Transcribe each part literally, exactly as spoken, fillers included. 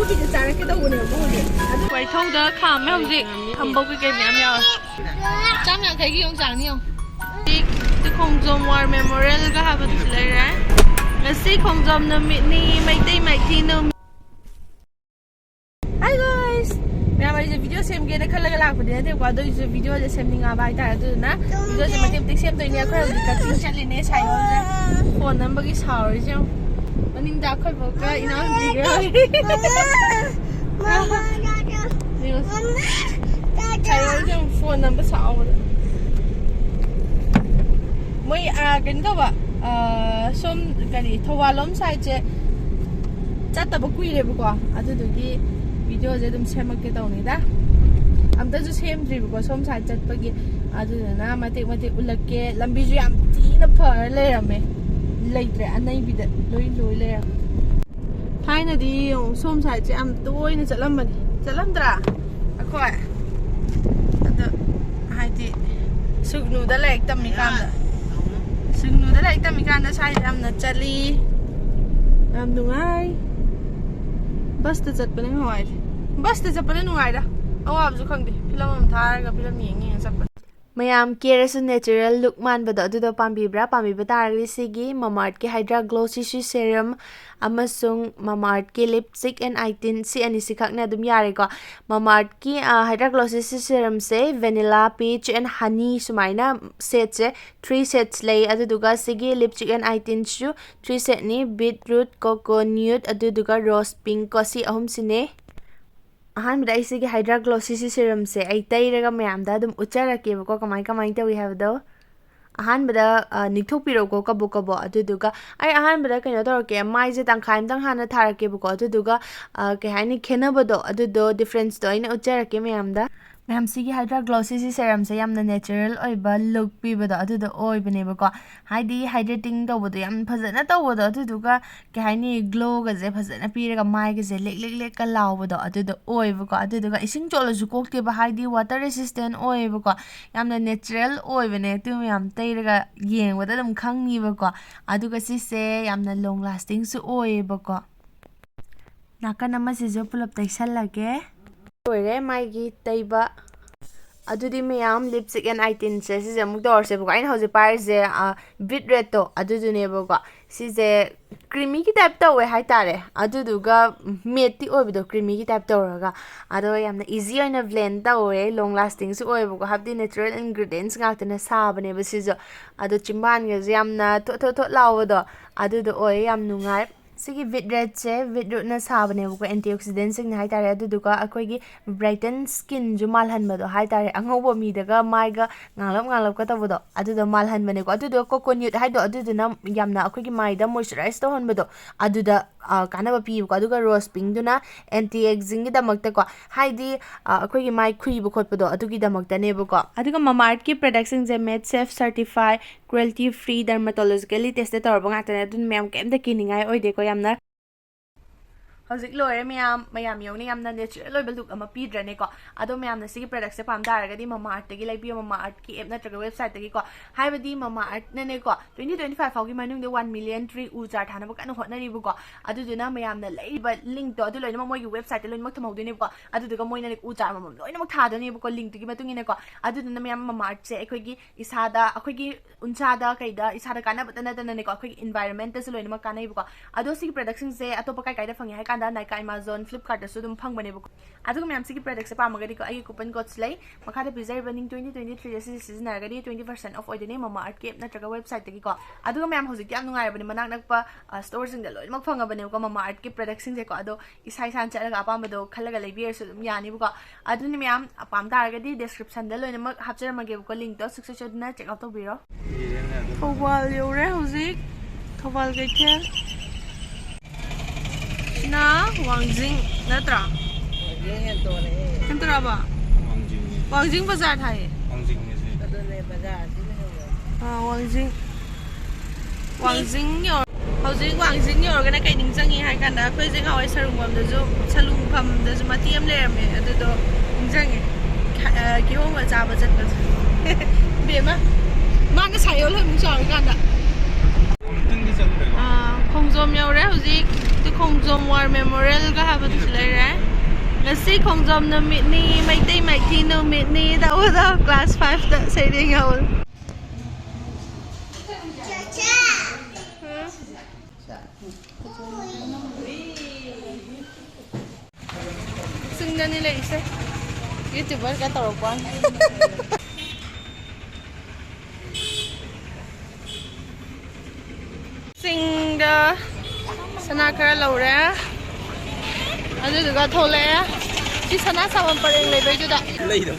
ꯀꯨꯀꯤꯁꯦ ꯆꯥꯔꯛꯀꯦ ꯇꯧꯕꯅꯦꯕꯀꯣ ꯍꯧꯖꯤꯛ꯫ ꯑꯗꯨ ꯋꯥꯏꯊꯧꯗ ꯈꯥꯝꯃꯦ ꯍꯧꯖꯤꯛ꯫ ꯊꯝꯕꯧ ꯀꯩꯀꯩ ꯃꯌꯥꯝ ꯌꯥꯎꯔꯦ꯫ ꯆꯥꯝ ꯌꯥꯡꯈꯩꯒꯤ ꯌꯣꯡꯆꯥꯛꯅꯤ ꯌꯦꯡꯉꯣ꯫ ꯍꯧꯖꯤꯛ ꯈꯣꯡꯖꯣꯝ War Memorialꯒ ꯍꯥꯏꯕꯗꯨꯁꯨ ꯂꯩꯔꯦ꯫ ꯉꯁꯤ ꯈꯣꯡꯖꯣꯝ ꯅꯨꯃꯤꯠꯅꯤ, ꯃꯩꯇꯩ ꯃꯥꯏꯊꯤ ꯅꯨꯃꯤꯠ꯫ Hi guys! ꯃꯌꯥꯝ, ꯑꯩꯁꯦ video ꯁꯦꯝꯒꯦꯅ ꯈꯜꯂꯒ ꯂꯥꯛꯄꯗꯤ ꯅꯠꯇꯦꯕꯀꯣ, ꯑꯗꯨ ꯑꯣꯏꯔꯁꯨ videoꯁꯦ ꯁꯦꯝꯅꯤꯡꯉꯕ ꯍꯥꯏꯇꯥꯔꯦ꯫ ꯑꯗꯨꯗꯨꯅ videoꯁꯦ ꯃꯇꯦꯛ ꯃꯇꯦꯛ ꯁꯦꯝꯗꯣꯏꯅꯦ꯫ ꯑꯩꯈꯣꯏ ꯍꯧꯖꯤꯛ cutting ꯆꯠꯂꯤꯅꯦ, ꯁꯥꯏꯌꯣꯜꯁꯦ꯫ Phone ꯅꯝꯕꯒꯤ ꯁꯥꯎꯔꯤꯁꯦ ꯌꯦꯡꯉꯣ꯫ ꯃꯅꯤꯡꯗ ꯑꯩꯈꯣꯏ ꯕꯣꯛꯀ ꯏꯅꯥꯎꯅꯨꯄꯤꯒ꯫ ꯌꯦꯡꯉꯣ꯫ ꯁꯥꯏꯌꯣꯜꯁꯦ ꯌꯦꯡꯉꯣ, phone ꯅꯝꯕ ꯁꯥꯎꯕꯗ꯫ ꯃꯣꯏ, ꯑꯥ, ꯀꯩꯅꯣ ꯇꯧꯕ, ꯑꯥ, ꯁꯣꯝ, ꯀꯔꯤ, ꯊꯧꯕꯥꯜ ꯂꯣꯝ sideꯁꯦ ꯆꯠꯇꯕ ꯀꯨꯏꯔꯦꯕꯀꯣ, ꯑꯗꯨꯗꯨꯒꯤ videoꯁꯦ ꯑꯗꯨꯝ ꯁꯦꯝꯃꯛꯀꯦ ꯇꯧꯅꯤꯗ꯫ ꯑꯝꯇꯁꯨ ꯁꯦꯝꯗ꯭ꯔꯤꯕꯀꯣ ꯁꯣꯝ side ꯆꯠꯄꯒꯤ, ꯑꯗꯨꯗꯨꯅ ꯃꯇꯦꯛ ꯃꯇꯦꯛ ꯎꯠꯂꯛꯀꯦ꯫ ꯂꯝꯕꯤꯁꯨ ꯌꯥꯝ ꯊꯤꯅ ꯐꯔ ꯂꯩꯔꯝꯃꯦ, ꯂꯩꯇ꯭ꯔꯦ, ꯑꯅꯩꯕꯤꯗ ꯂꯣꯏ ꯂꯣꯏ ꯂꯩꯔꯝꯃꯦ꯫ ꯊꯥꯏꯅꯗꯤ ꯌꯦꯡꯉꯨ, ꯁꯣꯝ sideꯁꯦ ꯌꯥꯝ ꯇꯣꯏꯅ ꯆꯠꯂꯝꯕꯅꯤ, ꯆꯠꯂꯝꯗ꯭ꯔꯥ ꯑꯩꯈꯣꯏ? ꯑꯗꯣ ꯍꯥꯏꯗꯤ ꯁꯨꯒꯅꯨꯗ ꯂꯥꯏꯔꯤꯛ ꯇꯝꯃꯤꯀꯥꯟꯗ, ꯁꯨꯒꯅꯨꯗ ꯂꯥꯏꯔꯤꯛ ꯇꯝꯃꯤꯀꯥꯟꯗ side ꯌꯥꯝꯅ ꯆꯠꯂꯤ꯫ ꯌꯥꯝ ꯅꯨꯡꯉꯥꯏ꯫ Busꯇ ꯆꯠꯄꯅ ꯅꯨꯡꯉꯥꯏꯔꯦ꯫ Busꯇ ꯆꯠꯄꯅ ꯅꯨꯡꯉꯥꯏꯗ꯫ ꯑꯋꯥꯕꯁꯨ ꯈꯪꯗꯦ꯫ Film ꯑꯃ ꯊꯥꯔꯒ film ꯌꯦꯡ ꯌꯦꯡꯉ ꯆꯠꯄꯅꯦ꯫ ꯃꯌꯥꯝ ꯀꯦꯔꯁꯨ natural look ꯃꯥꯟꯕꯗꯣ ꯑꯗꯨꯗꯣ ꯄꯥꯝꯕꯤꯕ꯭ꯔꯥ? ꯄꯥꯝꯕꯤꯕ ꯇꯥꯔꯒꯗꯤ ꯁꯤꯒꯤ Mamaearthꯀꯤ Hydra Glow C C Serum ꯑꯃꯁꯨꯡ Mamaearthꯀꯤ Lipstick and Eye Tint, ꯁꯤ ꯑꯅꯤꯁꯤꯈꯛꯅ ꯑꯗꯨꯝ ꯌꯥꯔꯦꯀꯣ꯫ Mamaearthꯀꯤ, ꯑ, Hydra Glow C C Serumꯁꯦ vanilla, peach and honey ꯁꯨꯃꯥꯏꯅ setꯁꯦ three sets ꯂꯩ꯫ ꯑꯗꯨꯗꯨꯒ ꯁꯤꯒꯤ Lipstick and Eye Tintꯁꯨ three setꯅꯤ: beetroot, cocoa, nude, ꯑꯗꯨꯗꯨꯒ rose pink ꯀꯣ, ꯁꯤ ꯑꯍꯨꯝꯁꯤꯅꯦ꯫ ꯑꯍꯥꯟꯕꯗ ꯑꯩ ꯁꯤꯒꯤ Hydra Glow C C Serumꯁꯦ ꯑꯩ ꯇꯩꯔꯒ ꯃꯌꯥꯝꯗ ꯑꯗꯨꯝ ꯎꯠꯆꯔꯛꯀꯦꯕꯀꯣ, ꯀꯃꯥꯏ ꯀꯃꯥꯏꯅ ꯇꯧꯏ ꯍꯥꯏꯕꯗꯣ꯫ ꯑꯍꯥꯟꯕꯗ, ꯑ, ꯅꯤꯛꯊꯣꯛꯄꯤꯔꯣꯀꯣ ꯀꯕꯣꯛ ꯀꯕꯣꯛ꯫ ꯑꯗꯨꯗꯨꯒ ꯑꯩ ꯑꯍꯥꯟꯕꯗ ꯀꯩꯅꯣ ꯇꯧꯔꯛꯀꯦ, ꯃꯥꯏꯁꯦ ꯇꯪꯈꯥꯏ ꯑꯝꯇꯪ ꯍꯥꯟꯅ ꯊꯥꯔꯛꯀꯦꯕꯀꯣ꯫ ꯑꯗꯨꯗꯨꯒ, ꯑ, ꯀꯩ ꯍꯥꯏꯅꯤ, ꯈꯦꯠꯅꯕꯗꯣ, ꯑꯗꯨꯗꯣ, differenceꯇꯣ ꯑꯩꯅ ꯎꯠꯆꯔꯛꯀꯦ ꯃꯌꯥꯝꯗ꯫ ꯃꯌꯥꯝ, ꯁꯤꯒꯤ Hydra Glow C C Serumꯁꯦ ꯌꯥꯝꯅ natural ꯑꯣꯏꯕ look ꯄꯤꯕꯗꯣ ꯑꯗꯨꯗꯣ ꯑꯣꯏꯕꯅꯦꯕꯀꯣ꯫ ꯍꯥꯏꯗꯤ hydrating ꯇꯧꯕꯗꯣ ꯌꯥꯝ ꯐꯖꯅ ꯇꯧꯕꯗꯣ, ꯑꯗꯨꯗꯨꯒ ꯀꯩ ꯍꯥꯏꯅꯤ, glowꯒꯁꯦ ꯐꯖꯅ ꯄꯤꯔꯒ ꯃꯥꯏꯒꯁꯦ ꯂꯦꯛ ꯂꯦꯛ ꯂꯦꯛꯀ ꯂꯥꯎꯕꯗꯣ ꯑꯗꯨꯗꯣ ꯑꯣꯏꯕꯀꯣ꯫ ꯑꯗꯨꯗꯨꯒ ꯏꯁꯤꯡ ꯆꯣꯠꯂꯁꯨ ꯀꯣꯛꯇꯦꯕ, ꯍꯥꯏꯗꯤ water resistant ꯑꯣꯏꯌꯦꯕꯀꯣ꯫ ꯌꯥꯝꯅ natural ꯑꯣꯏꯕꯅꯦ, ꯑꯗꯨ ꯃꯌꯥꯝ ꯇꯩꯔꯒ ꯌꯦꯡꯕꯗ ꯑꯗꯨꯝ ꯈꯪꯅꯤꯕꯀꯣ꯫ ꯑꯗꯨꯒ ꯁꯤꯁꯦ ꯌꯥꯝꯅ long lastingꯁꯨ ꯑꯣꯏꯌꯦꯕꯀꯣ꯫ ꯅꯥꯀꯟ ꯑꯃꯁꯤꯁꯨ ꯄꯨꯂꯞ ꯇꯩꯁꯜꯂꯒꯦ꯫ ꯂꯣꯏꯔꯦ ꯃꯥꯏꯒꯤ ꯇꯩꯕ꯫ ꯑꯗꯨꯗꯤ ꯃꯌꯥꯝ, lipstick and eye tintꯁꯦ ꯁꯤꯁꯦ ꯑꯃꯨꯛ ꯇꯧꯔꯁꯦꯕꯀꯣ꯫ ꯑꯩꯅ ꯍꯧꯖꯤꯛ ꯄꯥꯏꯔꯤꯁꯦ ꯕꯤꯠ ꯔꯦꯠꯇꯣ ꯑꯗꯨꯗꯨꯅꯦꯕꯀꯣ꯫ ꯁꯤꯁꯦ creamyꯒꯤ type ꯇꯧꯋꯦ ꯍꯥꯏꯇꯥꯔꯦ꯫ ꯑꯗꯨꯗꯨꯒ matte ꯇꯤ ꯑꯣꯏꯕꯗꯣ, creamyꯒꯤ type ꯇꯧꯔꯒ꯫ ꯑꯗꯣ ꯌꯥꯝꯅ easy ꯑꯣꯏꯅ blend ꯇꯧꯋꯦ, long lastingꯁꯨ ꯑꯣꯏꯌꯦꯕꯀꯣ, ꯍꯥꯏꯕꯗꯤ natural ingredients ꯉꯥꯛꯇꯅ ꯁꯥꯕꯅꯦꯕ ꯁꯤꯁꯨ꯫ ꯑꯗꯣ ꯆꯤꯝꯕꯥꯟꯒꯁꯦ ꯌꯥꯝꯅ ꯊꯣꯠ ꯊꯣꯠ ꯊꯣꯠ ꯂꯥꯎꯕꯗꯣ ꯑꯗꯨꯗꯣ ꯑꯣꯏꯌꯦ, ꯌꯥꯝ ꯅꯨꯡꯉꯥꯏ꯫ ꯁꯤꯒꯤ ꯕꯤꯠ ꯔꯦꯠꯁꯦ ꯕꯤꯠ ꯔꯨꯠꯅ ꯁꯥꯕꯅꯦꯕꯀꯣ, antioxidantꯁꯤꯡꯅ ꯍꯥꯏꯇꯥꯔꯦ꯫ ꯑꯗꯨꯗꯨꯒ ꯑꯩꯈꯣꯏꯒꯤ brighten skinꯁꯨ ꯃꯥꯜꯍꯟꯕꯗꯣ ꯍꯥꯏꯇꯥꯔꯦ, ꯑꯉꯧꯕ ꯃꯤꯗꯒ ꯃꯥꯏꯒ ꯉꯥꯡꯂꯞ ꯉꯥꯡꯂꯞꯀ ꯇꯧꯕꯗꯣ ꯑꯗꯨꯗꯣ ꯃꯥꯜꯍꯟꯕꯅꯦꯀꯣ꯫ ꯑꯗꯨꯗꯣ coconut ꯍꯥꯏꯗꯣ ꯑꯗꯨꯗꯨꯅ ꯌꯥꯝꯅ ꯑꯩꯈꯣꯏꯒꯤ ꯃꯥꯏꯗ moisturize ꯇꯧꯍꯟꯕꯗꯣ ꯑꯗꯨꯗ ꯀꯥꯟꯅꯕ ꯄꯤꯌꯦꯕꯀꯣ꯫ ꯑꯗꯨꯒ rose pinkꯗꯨꯅ anti agingꯒꯤꯗꯃꯛꯇꯀꯣ, ꯍꯥꯏꯗꯤ ꯑꯩꯈꯣꯏꯒꯤ ꯃꯥꯏ ꯈꯨꯏꯕ ꯈꯣꯠꯄꯗꯣ ꯑꯗꯨꯒꯤꯗꯃꯛꯇꯅꯦꯕꯀꯣ꯫ ꯑꯗꯨꯒ Mamaearthꯀꯤ productꯁꯤꯡꯁꯦ Medsafe certified, cruelty free, dermatologically tested ꯇꯧꯔꯕ ꯉꯥꯛꯇꯅꯦ꯫ ꯑꯗꯨꯅ ꯃꯌꯥꯝ ꯀꯩꯝꯇ ꯀꯤꯅꯤꯡꯉꯥꯏ ꯑꯣꯏꯗꯦꯀꯣ ꯌꯥꯝꯅ꯫ ꯍꯧꯖꯤꯛ ꯂꯣꯏꯔꯦ ꯃꯌꯥꯝ, ꯃꯌꯥꯝ ꯌꯦꯡꯉꯨꯅꯦ, ꯌꯥꯝꯅ natural ꯑꯣꯏꯕ look ꯑꯃ ꯄꯤꯗ꯭ꯔꯅꯦꯀꯣ? ꯑꯗꯣ ꯃꯌꯥꯝꯅ ꯁꯤꯒꯤ productꯁꯦ ꯄꯥꯝ ꯇꯥꯔꯒꯗꯤ Mamaearthꯀꯤ ꯂꯩꯕꯤꯌꯣ, Mamaearthꯀꯤ app ꯅꯠꯇ꯭ꯔꯒ websiteꯇꯒꯤꯀꯣ꯫ ꯍꯥꯏꯕꯗꯤ Mamaearthꯅꯅꯦꯀꯣ, twenty twenty five ꯐꯥꯎꯒꯤ ꯃꯅꯨꯡꯗ one million tree ꯎ ꯆꯥꯔ ꯊꯥꯅꯕ ꯀꯟꯅ ꯍꯣꯠꯅꯔꯤꯕꯀꯣ꯫ ꯑꯗꯨꯗꯨꯅ ꯃꯌꯥꯝꯅ ꯂꯩꯔꯤꯕ linkꯇꯣ ꯑꯗꯨ ꯂꯣꯏꯅꯃꯛ ꯃꯣꯏꯒꯤ websiteꯇ ꯂꯣꯏꯅꯃꯛ ꯊꯝꯍꯧꯗꯣꯏꯅꯦꯕꯀꯣ꯫ ꯑꯗꯨꯗꯨꯒ ꯃꯣꯏꯅ ꯎ ꯆꯥꯔ ꯑꯃꯃꯝ ꯂꯣꯏꯅꯃꯛ ꯊꯥꯗꯣꯏꯅꯦꯕꯀꯣ, linkꯇꯨꯒꯤ ꯃꯇꯨꯡ ꯏꯟꯅꯀꯣ꯫ ꯑꯗꯨꯗꯨꯅ ꯃꯌꯥꯝ Mamaearthꯁꯦ ꯑꯩꯈꯣꯏꯒꯤ ꯏꯁꯥꯗ, ꯑꯩꯈꯣꯏꯒꯤ ꯎꯟꯁꯥꯗ ꯀꯩꯗ ꯏꯁꯥꯗ ꯀꯥꯟꯅꯕꯇ ꯅꯠꯇꯅꯅꯦꯀꯣ, ꯑꯩꯈꯣꯏꯒꯤ environmentꯇꯁꯨ ꯂꯣꯏꯅꯃꯛ ꯀꯥꯟꯅꯩꯕꯀꯣ꯫ ꯑꯗꯣ ꯁꯤꯒꯤ productꯁꯤꯡꯁꯦ ꯑꯇꯣꯞꯄ ꯀꯥꯏ ꯀꯥꯏꯗ ꯐꯪꯉꯦ ꯍꯥꯏ ꯀꯥꯟꯗ Nykaa, Amazon, Flipkartꯇꯁꯨ ꯑꯗꯨꯝ ꯐꯪꯕꯅꯦꯕꯀꯣ꯫ ꯑꯗꯨꯒ ꯃꯌꯥꯝ ꯁꯤꯒꯤ productꯁꯦ ꯄꯥꯝꯃꯒꯗꯤꯀꯣ, ꯑꯩꯒꯤ coupon codeꯁꯦ ꯂꯩ, ꯃꯈꯥꯗ ꯄꯤꯖꯔꯤꯕ ꯅꯤꯡ twenty twenty threeꯁꯦ ꯁꯤꯁꯦ ꯁꯤꯖꯤꯟꯅꯔꯒꯗꯤ twenty percent off ꯑꯣꯏꯗꯣꯏꯅꯦ Mamaearthꯀꯤ app ꯅꯠꯇ꯭ꯔꯒ websiteꯇꯒꯤꯀꯣ꯫ ꯑꯗꯨꯒ ꯃꯌꯥꯝ ꯍꯧꯖꯤꯛꯇꯤ ꯌꯥꯝ ꯅꯨꯡꯉꯥꯏꯔꯕꯅꯦ, ꯃꯅꯥꯛ ꯅꯛꯄ storeꯁꯤꯡꯗ ꯂꯣꯏꯅꯃꯛ ꯐꯪꯉꯕꯅꯦꯕꯀꯣ Mamaearthꯀꯤ productꯁꯤꯡꯁꯦꯀꯣ꯫ ꯑꯗꯣ ꯏꯁꯥ ꯏꯁꯥꯅ ꯆꯠꯂꯒ ꯑꯄꯥꯝꯕꯗꯣ ꯈꯜꯂꯒ ꯂꯩꯕꯤꯔꯁꯨ ꯑꯗꯨꯝ ꯌꯥꯅꯤꯕꯀꯣ꯫ ꯑꯗꯨꯅ ꯃꯌꯥꯝ ꯄꯥꯝ ꯇꯥꯔꯒꯗꯤ descriptionꯗ ꯂꯣꯏꯅꯃꯛ ꯍꯥꯞꯆꯔꯝꯃꯒꯦꯕꯀꯣ, linkꯇꯣ ꯁꯨꯡꯁꯣꯏ ꯁꯣꯏꯗꯅ check out ꯇꯧꯕꯤꯔꯣ꯫ ꯊꯧꯕꯥꯜ ꯌꯧꯔꯦ ꯍꯧꯖꯤꯛ, ꯊꯧꯕꯥꯜ ꯀꯩꯊꯦꯜ꯫ ꯁꯤꯅ ꯋꯥꯡꯖꯤꯡ ꯅꯠꯇ꯭ꯔꯥ? ꯍꯦꯟꯇꯣꯔꯛꯑꯕ? ꯋꯥꯡꯖꯤꯡ ꯕꯖꯥꯔ ꯊꯥꯏꯌꯦ꯫ ꯑꯥ, ꯋꯥꯡꯖꯤꯡ꯫ ꯋꯥꯡꯖꯤꯡ ꯌꯧ-, ꯍꯧꯖꯤꯛ ꯋꯥꯡꯖꯤꯡ ꯌꯧꯔꯒꯅ ꯀꯩ ꯅꯤꯡꯁꯤꯡꯉꯤ ꯍꯥꯏ ꯀꯥꯟꯗ, ꯑꯩꯈꯣꯏꯁꯦ ꯉꯍꯥꯟꯋꯥꯏ ꯁꯂꯨꯡꯐꯝꯗꯁꯨ, ꯁꯂꯨꯡꯐꯝꯗꯁꯨ ꯃꯇꯦꯛ ꯑꯃ ꯂꯩꯔꯝꯃꯦ, ꯑꯗꯨꯗꯣ ꯅꯤꯡꯁꯤꯡꯉꯦ꯫ ꯈ-, ꯑ, ꯀꯤꯍꯣꯝꯒ ꯆꯥꯕ ꯆꯠꯄꯗꯣ꯫ ꯕꯦꯝꯃ, ꯃꯥꯅ ꯁꯥꯏꯌꯣꯜ ꯍꯣꯏꯃꯨꯛ ꯆꯥꯎꯔꯀꯥꯟꯗ꯫ ꯑꯥ, ꯈꯣꯡꯖꯣꯝ ꯌꯧꯔꯦ ꯍꯧꯖꯤꯛ꯫ ꯑꯗꯨ ꯈꯣꯡꯖꯣꯝ ꯋꯥꯔ ꯃꯦꯃꯣꯔꯤꯌꯦꯜꯒ ꯍꯥꯏꯕꯗꯨꯁꯨ ꯂꯩꯔꯦ꯫ ꯉꯁꯤ ꯈꯣꯡꯖꯣꯝ ꯅꯨꯃꯤꯠꯅꯤ, ꯃꯩꯇꯩ ꯃꯥꯏꯊꯤ ꯅꯨꯃꯤꯠꯅꯤ꯫ ꯇꯧꯕꯗꯣ ꯀ꯭ꯂꯥꯁ ꯐꯥꯏꯚꯇ ꯁꯩꯔꯦꯡ ꯌꯥꯎꯕꯗꯣ꯫ ꯆꯤꯡꯗꯅꯤ ꯂꯩꯔꯤꯁꯦ꯫ ꯌꯨꯇ꯭ꯌꯨꯕꯔꯒ ꯇꯧꯔꯛꯄ ꯋꯥꯅꯤ꯫ ꯆꯤꯡꯗ ꯁꯅꯥ ꯈꯔ ꯂꯧꯔꯦ, ꯑꯗꯨꯗꯨꯒ ꯊꯣꯛꯂꯛꯑꯦ꯫ ꯁꯤ ꯁꯅꯥ ꯁꯥꯐꯝ ꯄꯔꯦꯡ ꯂꯩꯕꯩꯗꯨꯗ꯫ ꯂꯩꯗ꯫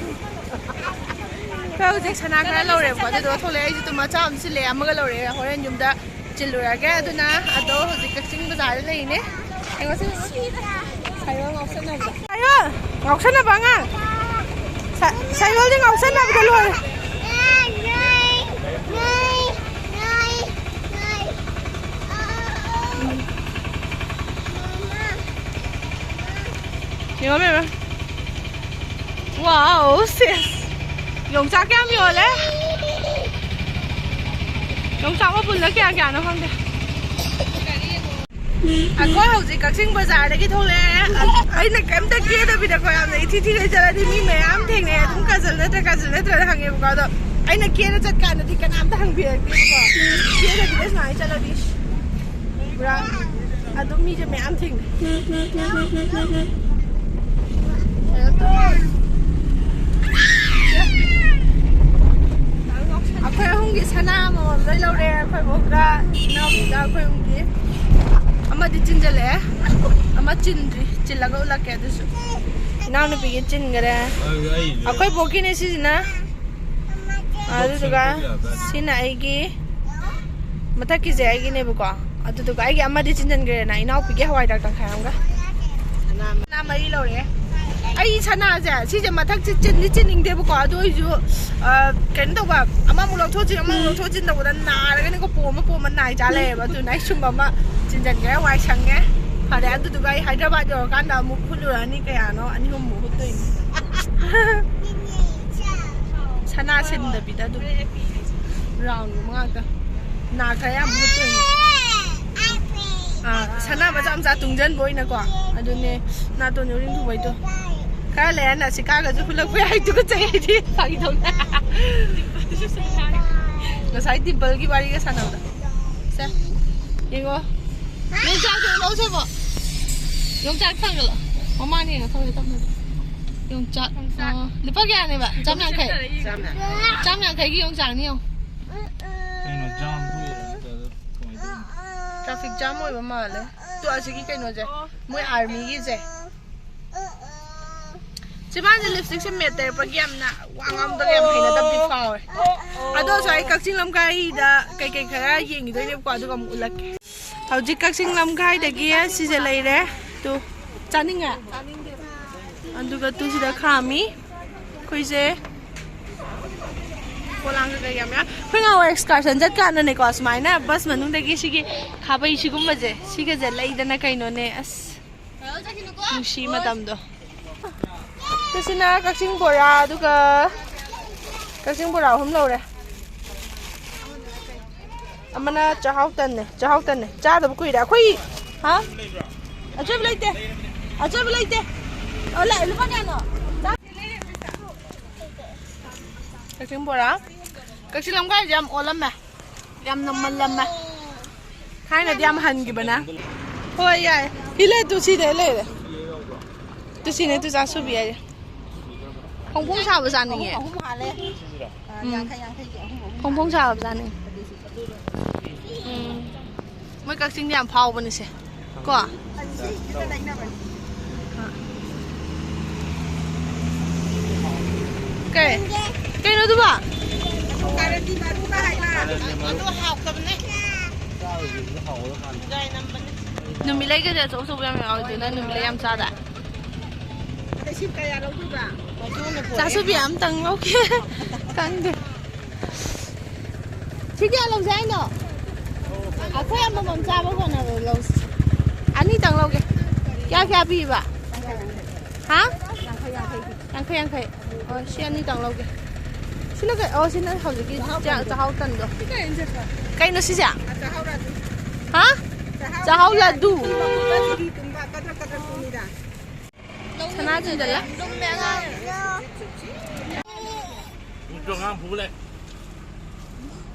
ꯑꯩꯈꯣꯏ ꯍꯧꯖꯤꯛ ꯁꯅꯥ ꯈꯔ ꯂꯧꯔꯦꯕꯀꯣ, ꯑꯗꯨꯗꯨꯒ ꯊꯣꯛꯂꯛꯑꯦ꯫ ꯑꯩꯁꯨ ꯇꯨꯝ ꯃꯆꯥ ꯑꯃ ꯁꯤꯜꯂꯛꯑꯦ, ꯑꯃꯒ ꯂꯧꯔꯛꯑꯦ꯫ ꯍꯣꯔꯦꯟ ꯌꯨꯝꯗ ꯆꯤꯜꯂꯨꯔꯒꯦ꯫ ꯑꯗꯨꯅ ꯑꯗꯣ ꯍꯧꯖꯤꯛ ꯀꯛꯆꯤꯡ ꯕꯖꯥꯔꯗ ꯂꯩꯔꯤꯅꯦ꯫ ꯌꯦꯡꯉꯣ ꯁꯤ, ꯁꯥꯏꯕ ꯉꯥꯎꯁꯟꯅꯕꯗ꯫ ꯁꯥꯏꯕ! ꯉꯥꯎꯁꯟꯅꯕ ꯑꯉꯥꯡ! ꯁꯥ-, ꯁꯥꯏꯕꯜꯗꯤ ꯉꯥꯎꯁꯟꯅꯕꯗ ꯂꯣꯏꯔꯦ꯫ ꯌꯦꯡꯉꯣ ꯏꯕꯦꯝꯃ꯫ ꯋꯥꯎ, ꯁꯦ꯫ ꯌꯣꯡꯆꯥꯛ ꯀꯌꯥꯝ ꯌꯣꯜꯂꯦ? ꯌꯣꯡꯆꯥꯛ ꯃꯄꯨꯜꯗ ꯀꯌꯥ ꯀꯌꯥꯅꯣ ꯈꯪꯗꯦ꯫ ꯑꯩꯈꯣꯏ ꯍꯧꯖꯤꯛ ꯀꯛꯆꯤꯡ ꯕꯖꯥꯔꯗꯒꯤ ꯊꯣꯛꯂꯛꯑꯦ꯫ ꯑꯩꯅ ꯀꯩꯝꯇ ꯀꯦꯗꯕꯤꯗꯀꯣ, ꯌꯥꯝꯅ ꯏꯊꯤ ꯊꯤꯒꯩ ꯆꯠꯂꯗꯤ ꯃꯤ ꯃꯌꯥꯝ ꯊꯦꯡꯅꯩ꯫ ꯑꯗꯨꯝ ꯀꯥꯖꯜ ꯅꯠꯇ꯭ꯔꯥ, ꯀꯥꯖꯜ ꯅꯠꯇ꯭ꯔꯥꯅ ꯍꯪꯉꯦꯕꯀꯣ꯫ ꯑꯗꯣ ꯑꯩꯅ ꯀꯦꯅ ꯆꯠꯀꯥꯟꯗꯗꯤ ꯀꯅꯥꯝꯇ ꯍꯪꯕꯤꯔꯛꯇꯦꯕꯀꯣ꯫ ꯀꯦꯗꯕꯤꯗ ꯁꯨꯃꯥꯏꯅ ꯆꯠꯂꯗꯤ ꯄꯨꯔꯥ ꯑꯗꯨꯝ ꯃꯤꯁꯦ ꯃꯌꯥꯝ ꯊꯦꯡꯅꯩ꯫ ꯑꯩꯈꯣꯏ ꯑꯍꯨꯝꯒꯤ ꯁꯅꯥ ꯑꯃꯃꯝ ꯂꯣꯏ ꯂꯧꯔꯦ꯫ ꯑꯩꯈꯣꯏ ꯕꯣꯛꯀ ꯏꯅꯥꯎꯄꯤꯒ ꯑꯩꯈꯣꯏ ꯑꯍꯨꯝꯒꯤ꯫ ꯑꯃꯗꯤ ꯆꯤꯟꯖꯜꯂꯛꯑꯦ, ꯑꯃ ꯆꯤꯟꯗ꯭ꯔꯤ, ꯆꯤꯜꯂꯒ ꯎꯠꯂꯛꯀꯦ꯫ ꯑꯗꯨꯁꯨ ꯏꯅꯥꯎꯅꯨꯄꯤꯒꯤ ꯆꯤꯟꯈꯔꯦ꯫ ꯑꯩꯈꯣꯏ ꯕꯣꯛꯀꯤꯅꯦ ꯁꯤꯁꯤꯅ꯫ ꯑꯗꯨꯗꯨꯒ ꯁꯤꯅ ꯑꯩꯒꯤ, ꯃꯊꯛꯀꯤꯁꯦ ꯑꯩꯒꯤꯅꯦꯕꯀꯣ꯫ ꯑꯗꯨꯗꯨꯒ ꯑꯩꯒꯤ ꯑꯃꯗꯤ ꯆꯤꯟꯖꯟꯈ꯭ꯔꯦꯅ, ꯏꯅꯥꯎꯄꯤꯒꯤ ꯍꯋꯥꯏ ꯗ꯭ꯔꯥꯛ ꯇꯪꯈꯥꯏ ꯑꯃꯒ꯫ ꯁꯅꯥ ꯃꯔꯤ ꯂꯧꯔꯦ꯫ ꯑꯩ ꯁꯅꯥꯁꯦ, ꯁꯤꯁꯦ ꯃꯊꯛꯁꯦ ꯆꯤꯟꯗꯤ ꯆꯤꯟꯅꯤꯡꯗꯦꯕꯀꯣ, ꯑꯗꯨ ꯑꯣꯏꯁꯨ, ꯑ, ꯀꯩꯅꯣ ꯇꯧꯕ, ꯑꯃꯃꯨꯛ ꯂꯧꯊꯣꯛꯆꯤꯟ, ꯑꯃꯃꯨꯛ ꯂꯧꯊꯣꯛꯆꯤꯟ ꯇꯧꯕꯗ ꯅꯥꯔꯒꯅꯤꯀꯣ, ꯄꯣꯝꯃ ꯄꯣꯝꯃ ꯅꯥꯏ ꯆꯥ ꯂꯩꯌꯦꯕ꯫ ꯑꯗꯨꯅ ꯑꯩ ꯁꯨꯝꯕ ꯑꯃ ꯆꯤꯟꯖꯟꯈ꯭ꯔꯦ, ꯋꯥꯏ ꯁꯪꯉꯦ꯫ ꯐꯔꯦ, ꯑꯗꯨꯗꯨꯒ ꯑꯩ ꯍꯥꯏꯗ꯭ꯔꯕꯥꯗ ꯌꯧꯔꯀꯥꯟꯗ ꯑꯃꯨꯛ ꯍꯨꯠꯂꯨꯔꯅꯤ, ꯀꯌꯥꯅꯣ, ꯑꯅꯤ ꯑꯍꯨꯝꯃꯨꯛ ꯍꯨꯠꯇꯣꯏꯅꯤ꯫ ꯁꯅꯥ ꯁꯤꯟꯗꯕꯤꯗ ꯑꯗꯨꯝ ꯔꯥꯎꯟꯒꯨꯝꯕ ꯉꯥꯛꯇ꯫ ꯅꯥ ꯈꯔ ꯌꯥꯝ ꯃꯨꯠꯇꯣꯏꯅꯤ꯫ ꯑꯥ, ꯁꯅꯥ ꯃꯆꯥ ꯃꯆꯥ ꯇꯨꯡꯖꯟꯕ ꯑꯣꯏꯅꯀꯣ꯫ ꯑꯗꯨꯅꯦ, ꯅꯥꯇꯣꯟ ꯎꯔꯤꯡ ꯊꯨꯡꯕꯩꯗꯣ꯫ ꯈꯔ ꯂꯩꯔꯅ ꯁꯤꯀꯥꯒꯁꯨ ꯍꯨꯜꯂꯛꯄ ꯌꯥꯏ, ꯑꯗꯨꯒ ꯆꯩ ꯑꯩꯗꯤ ꯐꯥꯒꯤ ꯇꯧꯅꯦ꯫ ꯉꯁꯥꯏ ꯗꯤꯝꯄꯜꯒꯤ ꯋꯥꯔꯤꯒ ꯁꯥꯟꯅꯕꯗꯣ꯫ ꯁꯦ, ꯌꯦꯡꯉꯣ꯫ ꯌꯣꯡꯆꯥꯛꯇꯣ ꯂꯧꯁꯦꯕꯣ꯫ ꯌꯣꯡꯆꯥꯛ ꯊꯥꯡꯒꯠꯂꯣ꯫ ꯃꯃꯥꯅ ꯌꯦꯡꯉꯣ, ꯊꯝꯃꯦ, ꯊꯝꯃꯦ꯫ ꯌꯣꯡꯆꯥꯛ꯫ ꯑꯣ, ꯂꯨꯄꯥ ꯀꯌꯥꯅꯦꯕ? ꯆꯥꯝ ꯌꯥꯡꯈꯩ꯫ ꯆꯥꯝ ꯌꯥꯡꯈꯩꯒꯤ ꯌꯣꯡꯆꯥꯛꯅꯤ ꯌꯦꯡꯉꯣ꯫ ꯀꯩꯅꯣ, ꯖꯥꯝ ꯊꯣꯛꯏꯔꯣ? ꯅꯠꯇ꯭ꯔꯒ ꯀꯃꯥꯏꯅ ꯇꯧꯔꯤꯅꯣ? ꯇ꯭ꯔꯥꯐꯤꯛ ꯖꯥꯝ ꯑꯣꯏꯕ ꯃꯥꯜꯂꯦ꯫ ꯇꯨ, ꯑꯁꯤꯒꯤ ꯀꯩꯅꯣꯁꯦ, ꯃꯣꯏ ꯑꯥꯔꯃꯤꯒꯤꯁꯦ꯫ ꯆꯤꯕꯥꯟꯁꯦ ꯂꯤꯞꯁꯇꯤꯛꯁꯦ ꯃꯦꯠ ꯇꯩꯔꯛꯄꯒꯤ ꯌꯥꯝꯅ ꯋꯥ ꯉꯥꯡꯕꯗꯒ ꯌꯥꯝ ꯍꯩꯅꯗꯕꯗꯤ ꯐꯥꯎꯋꯦ꯫ ꯑꯗꯣ ꯉꯁꯥꯏ ꯀꯛꯆꯤꯡ ꯂꯝꯈꯥꯏꯗ ꯀꯩꯀꯩ ꯈꯔ ꯌꯦꯡꯈꯤꯗꯣꯏꯅꯦꯕꯀꯣ, ꯑꯗꯨꯒ ꯑꯃꯨꯛ ꯎꯠꯂꯛꯀꯦ꯫ ꯍꯧꯖꯤꯛ ꯀꯛꯆꯤꯡ ꯂꯝꯈꯥꯏꯗꯒꯤ ꯁꯤꯁꯦ ꯂꯩꯔꯦ꯫ ꯇꯨ, ꯆꯥꯅꯤꯡꯉꯦ? ꯑꯗꯨꯒ ꯇꯨ, ꯁꯤꯗ ꯈꯥꯝꯃꯤ꯫ ꯑꯩꯈꯣꯏꯁꯦ ꯄꯣꯂꯥꯡ ꯀꯩꯀꯩ ꯌꯥꯝ ꯌꯥꯎ-, ꯑꯩꯈꯣꯏ ꯉꯍꯥꯟꯋꯥꯏ excursion ꯆꯠꯀꯥꯟꯗꯅꯦꯀꯣ, ꯁꯨꯃꯥꯏꯅ ꯕꯁ ꯃꯅꯨꯡꯗꯒꯤ ꯁꯤꯒꯤ ꯈꯥꯕꯩ ꯁꯤꯒꯨꯝꯕꯁꯦ, ꯁꯤꯒꯁꯦ ꯂꯩꯗꯅ ꯀꯩꯅꯣꯅꯦ, ꯑꯁ, ꯅꯨꯡꯁꯤ ꯃꯇꯝꯗꯣ꯫ ꯁꯤꯁꯤꯅ ꯀꯛꯆꯤꯡ ꯕꯣꯔꯥ, ꯑꯗꯨꯒ ꯀꯛꯆꯤꯡ ꯕꯣꯔꯥ ꯑꯍꯨꯝ ꯂꯧꯔꯦ꯫ ꯑꯃꯅ ꯆꯥꯛꯍꯥꯎ ꯇꯟꯅꯦ, ꯆꯥꯛꯍꯥꯎ ꯇꯟꯅꯦ꯫ ꯆꯥꯗꯕ ꯀꯨꯏꯔꯦ ꯑꯩꯈꯣꯏ꯫ ꯍꯥ? ꯑꯆꯣꯏꯕ ꯂꯩꯇꯦ꯫ ꯑꯆꯣꯏꯕ ꯂꯩꯇꯦ꯫ ꯑꯣ, ꯂꯥꯛꯑꯦ, ꯂꯨꯄꯥ ꯀꯌꯥꯅꯣ? ꯀꯛꯆꯤꯡ ꯕꯣꯔꯥ꯫ ꯀꯛꯆꯤꯡ ꯂꯝꯈꯥꯏꯁꯦ ꯌꯥꯝ ꯑꯣꯜꯂꯝꯃꯦ꯫ ꯌꯥꯝꯅ ꯃꯜꯂꯝꯃꯦ꯫ ꯊꯥꯏꯅꯗꯤ ꯌꯥꯝ ꯍꯟꯈꯤꯕꯅꯦ꯫ ꯍꯣꯏ, ꯌꯥꯏ꯫ ꯁꯤ ꯂꯩ, ꯇꯨ ꯁꯤꯗ ꯂꯩꯔꯦ꯫ ꯇꯨ ꯁꯤꯅꯦ, ꯇꯨ ꯆꯥꯁꯨꯕꯤ ꯍꯥꯏꯁꯦ꯫ ꯐꯣꯡ ꯐꯣꯡ ꯁꯥꯕ ꯆꯥꯅꯤꯡꯉꯦ꯫ ꯑꯍꯨꯝ, ꯑꯍꯨꯝ ꯍꯥꯜꯂꯦ꯫ ꯑ, ꯎꯝ꯫ ꯌꯥꯡꯈꯩ, ꯌꯥꯡꯈꯩꯒꯤ ꯑꯍꯨꯝ, ꯑꯍꯨꯝ ꯐꯣꯡ ꯐꯣꯡ ꯍꯥꯜꯂꯦ꯫ ꯁꯥꯕ ꯆꯥꯅꯤꯡꯉꯦ꯫ ꯎꯝ꯫ ꯃꯣꯏ ꯀꯛꯆꯤꯡꯗꯤ ꯌꯥꯝ ꯐꯥꯎꯕꯅꯤꯁꯦ꯫ ꯀꯣ? ꯑꯗꯨꯗꯤ ꯁꯤꯗ ꯂꯩꯅꯕꯅꯤ꯫ ꯀꯩ? ꯀꯩꯅꯣ ꯑꯗꯨꯕꯣ? ꯑꯗꯨ ꯀꯥꯔꯗꯤ ꯃꯔꯨꯒ ꯍꯥꯏꯕ꯫ ꯑꯗꯨ ꯍꯥꯎꯇꯕꯅꯦ꯫ ꯅꯨꯃꯤꯠꯂꯩꯒꯗꯤ ꯑꯆꯧ ꯑꯆꯧꯕ ꯌꯥꯝ ꯌꯥꯎꯋꯦ, ꯑꯗꯨ ꯅꯪ ꯅꯨꯃꯤꯠꯂꯩ ꯌꯥꯝ ꯆꯥꯗꯥꯏ? ꯑꯗꯩ ꯁꯤ ꯀꯌꯥ ꯂꯧꯗꯣꯏꯕ? ꯆꯥꯁꯨꯕꯤ ꯑꯝꯇꯪ ꯂꯧꯒꯦ꯫ ꯈꯪꯗꯦ꯫ ꯁꯤ ꯀꯌꯥ ꯂꯧꯁꯦ ꯍꯥꯏꯅꯣ? ꯑꯩꯈꯣꯏ ꯑꯃꯃꯝ ꯆꯥꯕ ꯀꯣꯟꯅꯕ ꯂꯧꯁꯤ꯫ ꯑꯅꯤꯇꯪ ꯂꯧꯒꯦ꯫ ꯀꯌꯥ ꯀꯌꯥ ꯄꯤꯕ? ꯍꯥ? ꯌꯥꯡꯈꯩ, ꯌꯥꯡꯈꯩ꯫ ꯑꯣ, ꯁꯤ ꯑꯅꯤꯇꯪ ꯂꯧꯒꯦ꯫ ꯁꯤꯅ ꯀꯩ? ꯑꯣ, ꯁꯤꯅ ꯍꯧꯖꯤꯛꯀꯤ ꯆꯥ-, ꯆꯥꯛꯍꯥꯎ ꯇꯟꯗꯣ꯫ ꯀꯩꯅꯣ ꯁꯤꯁꯦ? ꯍꯥ? ꯆꯥꯍꯧ ꯂꯗꯨ꯫ ꯁꯅꯥ ꯆꯤꯟꯖꯜꯂꯦ꯫ ꯆꯥꯝꯃꯉꯥ ꯄꯨ ꯂꯩ꯫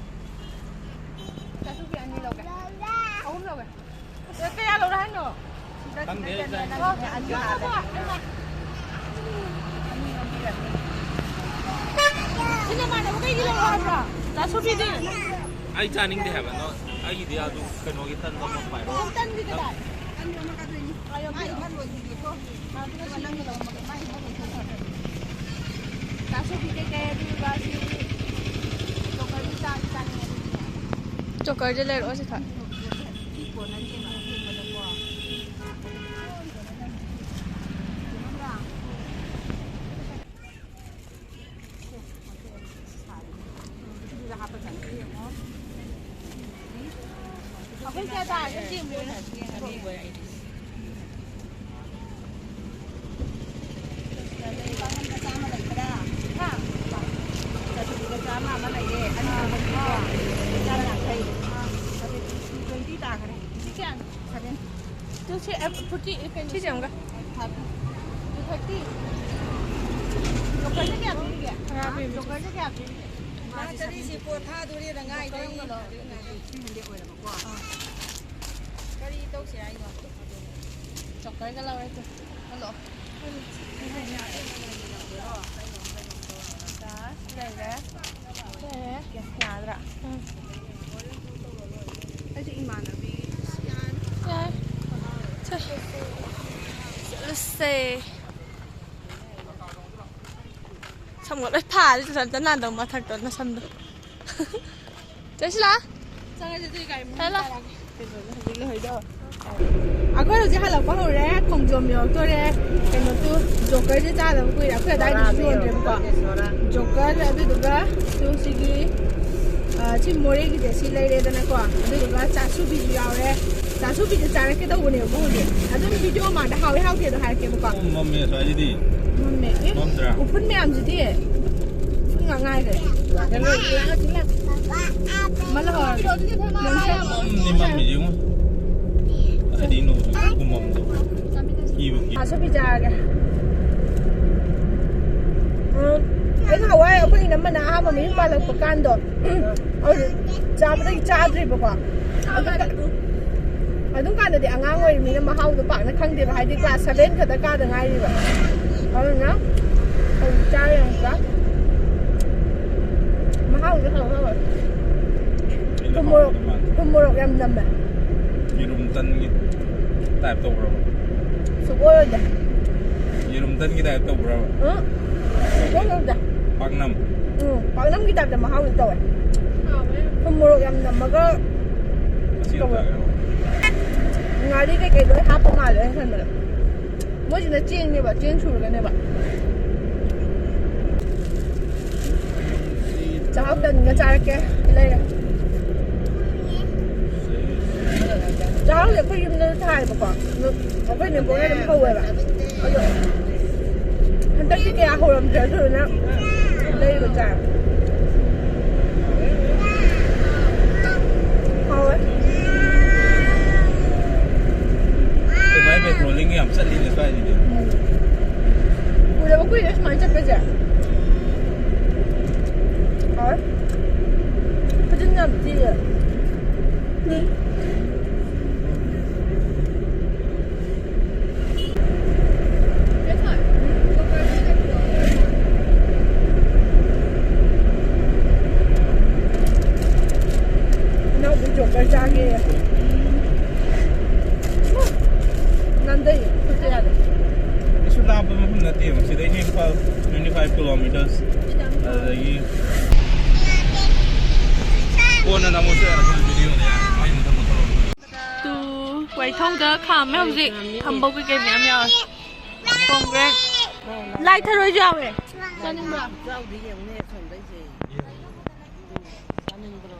ꯆꯥꯇ꯭ꯔꯨꯛꯀꯤ ꯑꯅꯤ ꯂꯧꯒꯦ꯫ ꯑꯍꯨꯝ ꯂꯧꯒꯦ꯫ ꯑꯦ, ꯀꯌꯥ ꯂꯧꯔꯣ ꯍꯥꯏꯅꯣ? ꯈꯪꯗꯦ, ꯆꯥꯏ꯫ ꯑꯣ, ꯑꯅꯤ ꯂꯧꯔꯣ꯫ ꯑꯅꯤ ꯂꯧꯕꯤꯔꯒꯦ꯫ ꯁꯤ ꯅꯃꯥꯟꯅꯕ ꯀꯩꯒꯤ ꯂꯧꯔꯣ ꯍꯥꯏꯕ꯭ꯔꯣ? ꯆꯥꯁꯨꯕꯤꯗꯤ? ꯑꯩ ꯆꯥꯅꯤꯡꯗꯦ ꯍꯥꯏꯕ꯫ ꯅꯣ, ꯑꯩꯒꯤꯗꯤ ꯑꯗꯨ ꯀꯩꯅꯣꯒꯤ ꯇꯟꯗꯣ ꯑꯃ ꯄꯥꯏꯔꯣ꯫ ꯑꯣ, ꯇꯟꯗꯤ ꯀꯗꯥꯏ? ꯇꯟꯗꯣ ꯑꯃ ꯀꯗꯣꯏꯅꯤ꯫ ꯃꯥꯏ ꯑꯃ ꯂꯣꯏꯈꯤꯒꯦꯀꯣ꯫ ꯆꯥꯁꯨꯕꯤ ꯀꯩꯀꯩ ꯑꯗꯨꯒ ꯁꯤ ꯖꯣꯀꯔꯒꯤ ꯆꯥ ꯆꯥꯅꯤꯡꯉꯦ ꯑꯗꯨꯗꯤ꯫ ꯖꯣꯀꯔꯁꯦ ꯂꯩꯔꯛꯑꯣ ꯁꯤ ꯊꯛ꯫ ꯁꯤ ꯀꯣꯟꯅꯅꯤ ꯀꯩꯅꯣ ꯑꯊꯦꯡꯕꯗꯀꯣ꯫ ꯑꯗꯨꯗ ꯍꯥꯞꯄ ꯆꯟꯗ꯭ꯔꯤ ꯌꯦꯡꯉꯣ꯫ ꯑꯩꯈꯣꯏ ꯀꯌꯥ ꯇꯥꯔꯒꯦ ꯌꯦꯡꯕꯤꯌꯨꯅꯦ꯫ ꯂꯨꯄꯥ ꯆꯥꯝꯃ ꯂꯩꯇ꯭ꯔꯥ? ꯍꯥ? ꯆꯥꯇ꯭ꯔꯨꯛꯀ ꯆꯥꯝꯃ ꯑꯃ ꯂꯩꯔꯦ꯫ ꯑꯅꯤ ꯂꯧꯕꯒꯤꯀꯣ꯫ ꯆꯥꯝ ꯌꯥꯡꯈꯩ꯫ ꯇ꯭ꯋꯦꯟꯇꯤ ꯇꯥꯈ꯭ꯔꯦ꯫ ꯁꯤ ꯀꯌꯥꯅꯣ? ꯁꯚꯦꯟ꯫ ꯇꯨ ꯁꯤ, ꯑꯦ, ꯐꯣꯔꯇꯤ, ꯑꯦ, ꯀꯩꯅꯣ? ꯁꯤꯁꯦ ꯑꯃꯒ꯫ ꯊꯥꯔꯇꯤ꯫ Two thirty. ꯖꯣꯀꯔꯁꯦ ꯀꯌꯥ ꯄꯤꯔꯤꯒꯦ? ꯇꯔꯥ ꯄꯤꯕꯅꯦ꯫ ꯖꯣꯀꯔꯁꯦ ꯀꯌꯥ ꯄꯤꯔꯤꯒꯦ? ꯃꯥ ꯆꯔꯤꯁꯤ ꯄꯣꯠ ꯊꯥꯗꯣꯔꯦꯗ ꯉꯥꯏꯔꯦ꯫ ꯖꯣꯀꯔ ꯑꯃꯒ ꯂꯧꯔꯒꯦ꯫ ꯊ꯭ꯔꯤ ꯍꯟꯗ꯭ꯔꯦꯗ ꯑꯣꯏꯔꯕꯀꯣ꯫ ꯑꯥ꯫ ꯀꯔꯤ ꯇꯧꯁꯦ ꯍꯥꯏꯅꯣ? ꯖꯣꯀꯔꯒ ꯂꯧꯔꯦ ꯇꯨ꯫ ꯍꯜꯂꯣ꯫ ꯆꯥ ꯂꯩꯔꯦ꯫ ꯂꯩꯔꯦ꯫ ꯌꯥꯗ꯭ꯔꯥ? ꯎꯝ꯫ ꯑꯩꯁꯨ ꯏꯃꯥꯟꯅꯕꯤ ꯌꯥꯔꯦ꯫ ꯆꯠ-, ꯆꯠꯂꯁꯦ꯫ ꯁꯝꯒ ꯂꯣꯏ ꯐꯥꯔꯦ, ꯆꯨꯔꯆꯥꯟ ꯆꯠ ꯅꯥꯟꯗꯧ ꯃꯊꯛꯇ ꯅꯁꯝꯗꯣ꯫ ꯆꯠꯁꯤꯂꯥ꯫ ꯆꯪꯉꯁꯤ ꯑꯗꯨꯗꯤ ꯒꯥꯔꯤ ꯃꯅꯨꯡ ꯆꯠꯂꯣ꯫ ꯆꯥꯔꯒꯦ꯫ ꯑꯩꯈꯣꯏ ꯍꯧꯖꯤꯛ ꯍꯜꯂꯛꯄ ꯍꯧꯔꯦ, ꯈꯣꯡꯖꯣꯝ ꯌꯧꯔꯛꯇꯣꯔꯦ꯫ ꯀꯩꯅꯣ ꯇꯨ, ꯖꯣꯀꯔꯁꯦ ꯆꯥꯗꯕ ꯀꯨꯏꯔꯦ, ꯑꯩꯈꯣꯏ ꯑꯗꯥꯏꯗꯁꯨ ꯌꯣꯟꯗ꯭ꯔꯦꯕꯀꯣ꯫ ꯖꯣꯀꯔ, ꯑꯗꯨꯗꯨꯒ ꯇꯨ ꯁꯤꯒꯤ, ꯑ, ꯁꯤ ꯃꯣꯔꯦꯒꯤꯁꯦ ꯁꯤ ꯂꯩꯔꯦꯗꯅꯀꯣ, ꯑꯗꯨꯗꯨꯒ ꯆꯥꯁꯨꯕꯤꯁꯨ ꯌꯥꯎꯔꯦ꯫ ꯆꯥꯁꯨꯕꯤꯁꯦ ꯆꯥꯔꯛꯀꯦ ꯇꯧꯕꯅꯦꯕꯀꯣ ꯍꯧꯖꯤꯛ꯫ ꯑꯗꯨꯝ ꯚꯤꯗꯤꯑꯣ ꯃꯥꯡꯗ ꯍꯥꯎꯋꯦ ꯍꯥꯎꯇꯦꯗꯣ ꯍꯥꯏꯔꯛꯀꯦꯕꯀꯣ꯫ ꯎꯝ, ꯃꯝꯃꯦ ꯑꯁ꯭ꯋꯥꯏꯗꯗꯤ꯫ ꯃꯝꯃꯦ꯫ ꯑꯦ, ꯃꯝꯗ꯭ꯔꯥ? ꯎꯐꯨꯟ ꯃꯌꯥꯝꯁꯤꯗꯤ꯫ ꯎꯐꯨꯟ ꯉꯥꯛ ꯉꯥꯏꯈ꯭ꯔꯦ꯫ ꯃꯜꯂ ꯍꯧꯔꯒꯦ꯫ ꯃꯝꯅꯤ, ꯃꯝꯃꯤ, ꯌꯦꯡꯉꯣ꯫ ꯑꯗꯤ ꯅꯣꯡꯁꯨ ꯀꯨꯝꯃꯝꯗꯣ꯫ ꯀꯤꯕꯨ ꯀꯤ꯫ ꯑꯁꯨꯕꯤ ꯆꯥꯔꯒꯦ꯫ ꯎꯝ, ꯑꯩ ꯅꯍꯥꯟꯋꯥꯏ ꯑꯩꯈꯣꯏ ꯏꯅꯝꯃꯅ ꯑꯍꯥꯟꯕ ꯃꯌꯨꯝ ꯄꯥꯜꯂꯛꯄ ꯀꯥꯟꯗꯣ, ꯑꯗꯨ ꯆꯥꯕꯗꯒꯤ ꯆꯥꯗ꯭ꯔꯤꯕꯀꯣ꯫ ꯑꯗꯨ ꯀ-, ꯑꯗꯨꯝ ꯀꯥꯟꯗꯗꯤ ꯑꯉꯥꯡ ꯑꯣꯏꯔꯤꯃꯤꯅ ꯃꯍꯥꯎꯗꯣ ꯄꯥꯛꯅ ꯈꯪꯗꯦꯕ, ꯍꯥꯏꯗꯤ class seven ꯈꯛꯇ ꯀꯥꯗ ꯉꯥꯏꯔꯤꯕ꯫ ꯑꯗꯨꯅ ꯍꯧꯖꯤꯛ ꯆꯥꯔꯦ ꯑꯃꯨꯛꯀ꯫ ꯃꯍꯥꯎꯗꯤ ꯍꯥꯎ ꯍꯥꯎꯋꯦ꯫ ꯊꯨꯝ ꯃꯣꯔꯣꯛ, ꯊꯨꯝ ꯃꯣꯔꯣꯛ ꯌꯥꯝ ꯅꯝꯃꯦ꯫ ꯌꯦꯔꯨꯝ ꯇꯟꯒꯤ type ꯇꯧꯕ꯭ꯔꯕ? ꯁꯨꯛꯑꯣꯏ ꯑꯣꯏꯗꯦ꯫ ꯌꯦꯔꯨꯝ ꯇꯟꯒꯤ type ꯇꯧꯕ꯭ꯔꯕ? ꯎꯝ꯫ ꯁꯨꯛꯑꯣꯏ ꯑꯣꯏꯗꯦ꯫ ꯄꯥꯛꯅꯝ? ꯎꯝ, ꯄꯥꯛꯅꯝꯒꯤ type ꯇ ꯃꯍꯥꯎꯗꯤ ꯇꯧꯋꯦ꯫ ꯊꯨꯝ ꯃꯣꯔꯣꯛ ꯌꯥꯝ ꯅꯝꯃꯒ ꯃꯆꯦ ꯇꯧꯋꯦ꯫ ꯑꯃ ꯆꯥꯒꯦ ꯍꯥꯏꯔꯣ? ꯉꯥꯔꯤ ꯀꯩꯀꯩ ꯂꯣꯏ ꯍꯥꯞꯄ ꯃꯥꯜꯂꯦ ꯑꯩꯅ ꯈꯟꯕꯗ꯫ ꯃꯣꯏꯁꯤꯅ ꯆꯦꯡꯅꯦꯕ, ꯆꯦꯡ ꯁꯨꯔꯒꯅꯦꯕ꯫ ꯆꯥꯛꯍꯥꯎ ꯇꯟꯒ ꯆꯥꯔꯛꯀꯦ꯫ ꯂꯩꯔꯦ꯫ ꯆꯥꯛꯍꯥꯎꯁꯦ ꯑꯩꯈꯣꯏ ꯌꯨꯝꯗꯁꯨ ꯊꯥꯏꯕꯀꯣ꯫ ꯑꯗꯣ ꯑꯩꯈꯣꯏ ꯅꯦꯝꯕꯣꯛꯅ ꯑꯗꯨꯝ ꯍꯧꯋꯦꯕ꯫ ꯑꯗꯣ ꯍꯟꯗꯛꯇꯤ ꯀꯌꯥ ꯍꯧꯔꯝꯗ꯭ꯔꯦ, ꯑꯗꯨꯗꯨꯅ ꯂꯩꯔꯒ ꯆꯥꯔꯦ꯫ ꯍꯥꯎꯋꯦ꯫ ꯑꯗꯨꯃꯥꯏꯅ patrolling ꯌꯥꯝ ꯆꯠꯂꯤꯅꯦ ꯁ꯭ꯋꯥꯏꯁꯤꯗꯤ꯫ ꯎꯝ꯫ ꯎꯗꯕ ꯀꯨꯏꯔꯦ ꯁꯨꯃꯥꯏꯅ ꯆꯠꯄꯁꯦ꯫ ꯍꯥꯎꯋꯦ꯫ ꯈꯨꯖꯤꯟ ꯌꯥꯝ ꯊꯤꯌꯦ꯫ ꯏꯅꯥꯎꯄꯤ ꯆꯣꯀꯔ ꯆꯥꯒꯦ꯫ ꯅꯥꯟꯗꯩ, ꯈꯨꯠꯇ ꯌꯥꯗꯦ꯫ ꯀꯩꯁꯨ ꯂꯥꯞꯄ ꯃꯐꯝ ꯅꯠꯇꯦꯕ꯫ ꯁꯤꯗꯩꯅ ꯏꯝꯐꯥꯜ twenty five kilometers꯫ ꯑꯗꯨꯗꯒꯤ ꯀꯣꯟꯅ ꯅꯝꯃꯁꯨ ꯌꯥꯏ, ꯑꯩꯈꯣꯏ video ꯗ ꯌꯥꯏ꯫ ꯃꯥꯏ ꯃꯊꯪ ꯃꯊꯪ꯫ ꯇꯨ ꯋꯥꯏꯊꯧꯗ ꯈꯥꯝꯃꯦ ꯍꯧꯖꯤꯛ꯫ ꯊꯝꯕꯧ ꯀꯩꯀꯩ ꯃꯌꯥꯝ ꯌꯥꯎꯔꯦ꯫ ꯀꯣꯡꯒ꯭ꯔꯦꯡ꯫ ꯂꯥꯏ ꯊꯔꯣꯏꯁꯨ ꯌꯥꯎꯋꯦ꯫ ꯆꯥꯅꯤꯡꯕ꯭ꯔꯥ? ꯆꯥꯎꯗꯤ ꯌꯦꯡꯉꯨꯅꯦ ꯑꯁꯣꯝꯗꯩꯁꯦ꯫ ꯆꯥꯅꯤꯡꯕ꯭ꯔꯣ?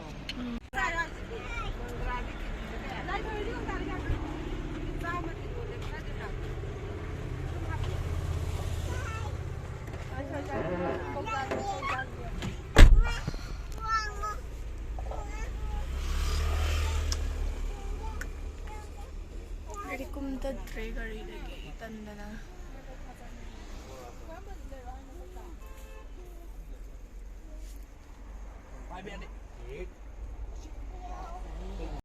ꯆꯠꯇ꯭ꯔꯦ ꯒꯥꯔꯤꯗꯒꯤ ꯇꯟꯗꯅ꯫